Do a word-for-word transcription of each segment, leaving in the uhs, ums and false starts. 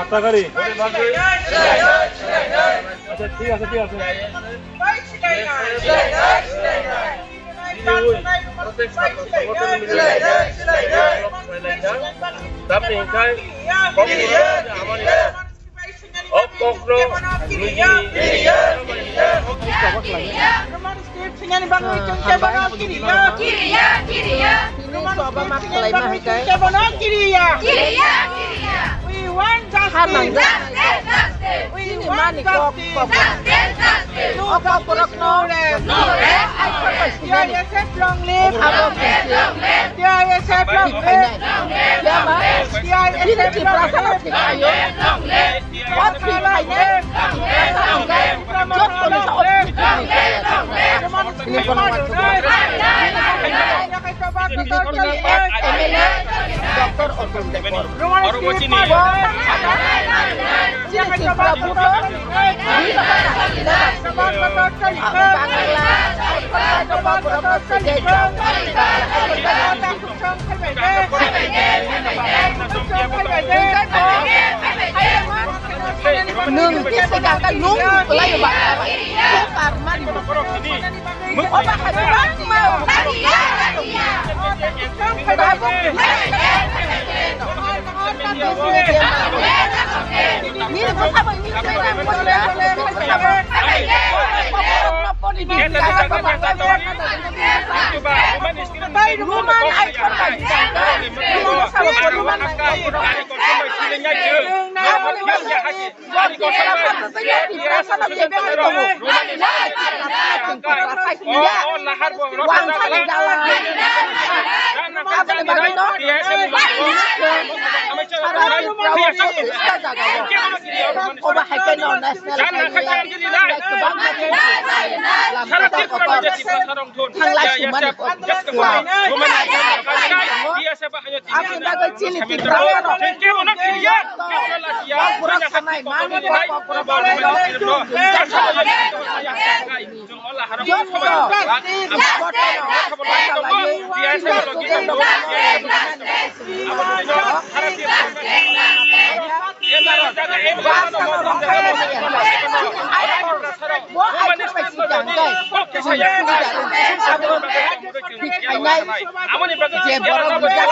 আটটা গাড়ি। আচ্ছা, ঠিক আছে, ঠিক আছে। Tamni hwnkhe, o kokno nini Roman script singani bagwi chwng kebono kiriya. Kiriya, kiriya. Roman script singani bagwi chwng kebono kiriya. Kiriya, kiriya. We want justice. Justice, justice. We want justice. Justice, justice. No justice, no rest. No rest, no rest. C I S F long live. Long live, long live. C I S F long live. Long live, long live. C I S F long live. Long live, long live. Nwng khe se gaka nwng kwlai ba. Oba hai bangma. Nini bwsa bai nini bwsa bai. Roman ai khorbai. Roman sabo Roman nang. Oba hai khe no national highway kwbangma khe lamkota kotor thanglai sumani kok sua. Aboni bagwi chini Tiprasa rok kokborok sanai mani kokborok joto Aboni bagwi je borok rijak,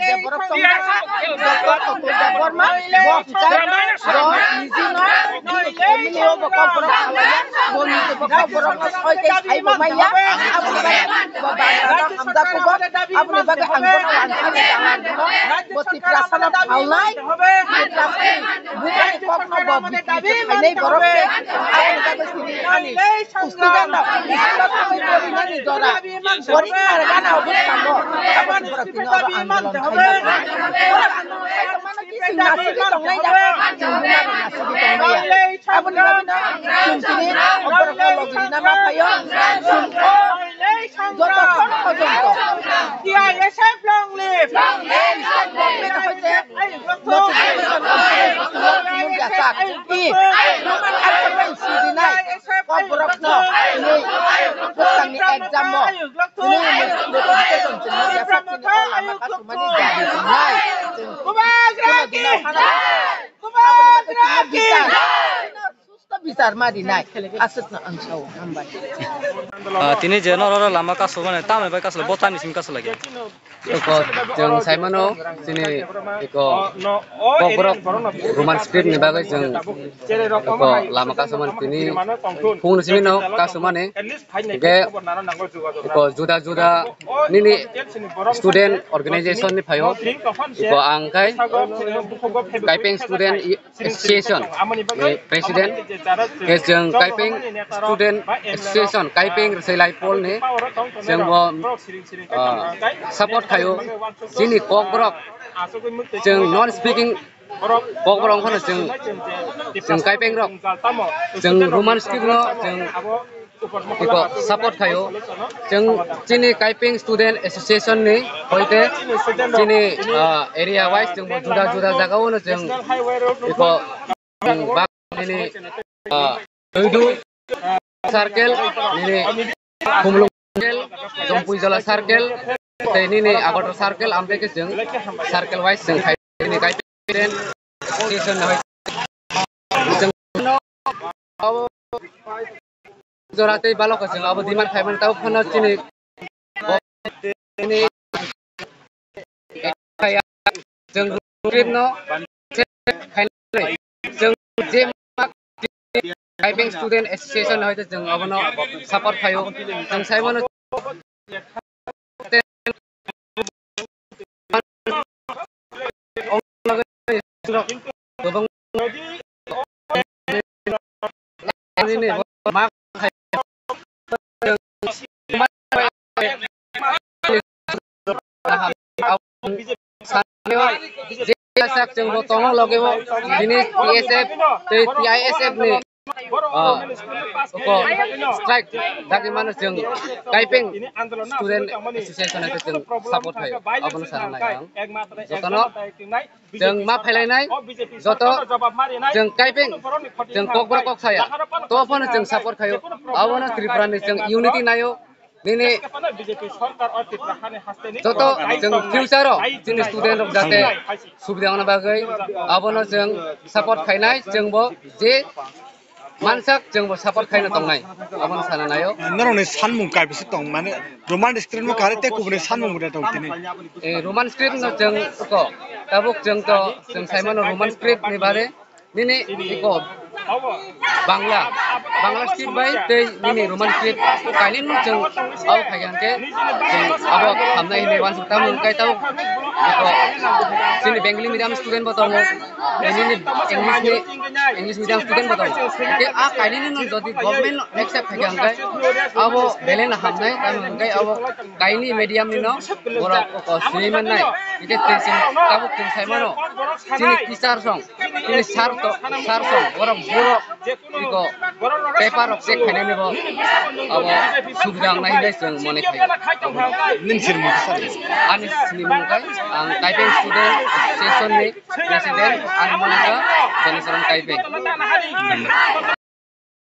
je borok tongkha, Doctor Atul Debbarma, bo hwnkhe bo nijino bini family o bo kokborok khalaiya, bo niji bo kokborokno soi tei sai bo manya, aboni bagwi bo banglarno hamjak kugo, aboni bagwi ang bono uansukni tanglarno, bo Tiprasano phalnai, Tiprasani bumani kokno bo bikri khainai borok se, aboni bagwi sini ani student rok school o thangwi porinani jora. Porikha rwgana o bwskango abo Tripura tini oro andolon khaina. Oro andolon khaitongmano khe chwng nasugwi tongnai da, chwng buma rok nasugwi tongnai ya. Aboni bagwino chwng tini o borokno logi rwna ma phaio. Chwng o joto khoroknw joto. T I S F long live! Long live! Notification, notification, notification, notification, notification, Kokborokno tini bwskangni exam o tini notification tini yaphak tini o lama kasumani jari wngnai. Chwng Bubagra ki jai! Bubagra ki jai! Susto bichar ma rinai aswkno ang sao. Hambai. Ah, tini je norok lama kasumani tamni bai kasu bo tamni simi kasu lagi. Eko chwng saimano chini eko kokborok Roman script ni bagwi chwng eko lama kasumani tini phung simi no kasumani hingke eko juda juda nini student organization ni phaio eko ang khai Kaipeng student association ni president, ke chwng Kaipeng student association, Kaipeng Rwchai Laipol ni chwng bo, ah, support khaio. Chini kokborok chwng non speaking kokborok wngkhano chwng, chwng Kaipeng rok chwng Roman script no chwng eko support khaio. Chwng chini Kaipeng Student Association ni hoite chini, ah, area wise chwng bo juda juda jaga o no chwng eko, chwng bak nini, ah, Tuidu circle, nini Khumulwng circle, Jompuijala circle, tei nini Agartala circle, amtwi khe chwng circle wise chwng khai nini kai president association hai chwng no abo jora tei balok chwng abo demand khai mani tabuk phano chini chwng script no khainai. Chwng je ma Kaipeng Student Association hoite chwng abono support khaio. Chwng sai mano je sak chwng bo tongo loge o bini T S F tei T I S F ni, ah, ko strike dagi mano chwng Kaipeng Student Association hai chwng support khaio, abono sana nai ang jotono. Chwng ma phailainai joto chwng Kaipeng chwng kokborok kok saya, to phano chwng support khaio, abono Tripura ni chwng unity naio. Nini joto chwng future o chini student rok jate subida wana bagwi abono chwng support khainai, chwngbo je mansak chwngbo support khaina tongnai, abono sana naio. Norokni sanmung kaibisa tong, mane Roman script no kare tei kubuni sanmung bo tong tini. Eh, Roman script no chwng ko, tabuk chwng to chwng sai mano Roman script ni bare nini iko Bangla, Bangla script bai tei nini Roman script kainwi no chwng abo khai khe chwng abo hamnai hinwi wansuk tamo kai tabuk iko chini Bengali medium student bo tongo, nini English ni English medium student bo tongo. Hingke a kainwino jodi government no accept khaikha hingke abo belai no hamnai, tamoni hingke abo kaini medium nino borok o sini mannai. Hingke chwng tabuk chwng sai mano chini teacher song, chini sir to, sir song borok borok iko paper rok check khainani bo abo subida wngnai hinwi chwng mone khaio. Nini sini mung khe sir? Ani sini mung khe ang Kaipeng Student Association ni President ani mung khe Jonisaran Kaipeng.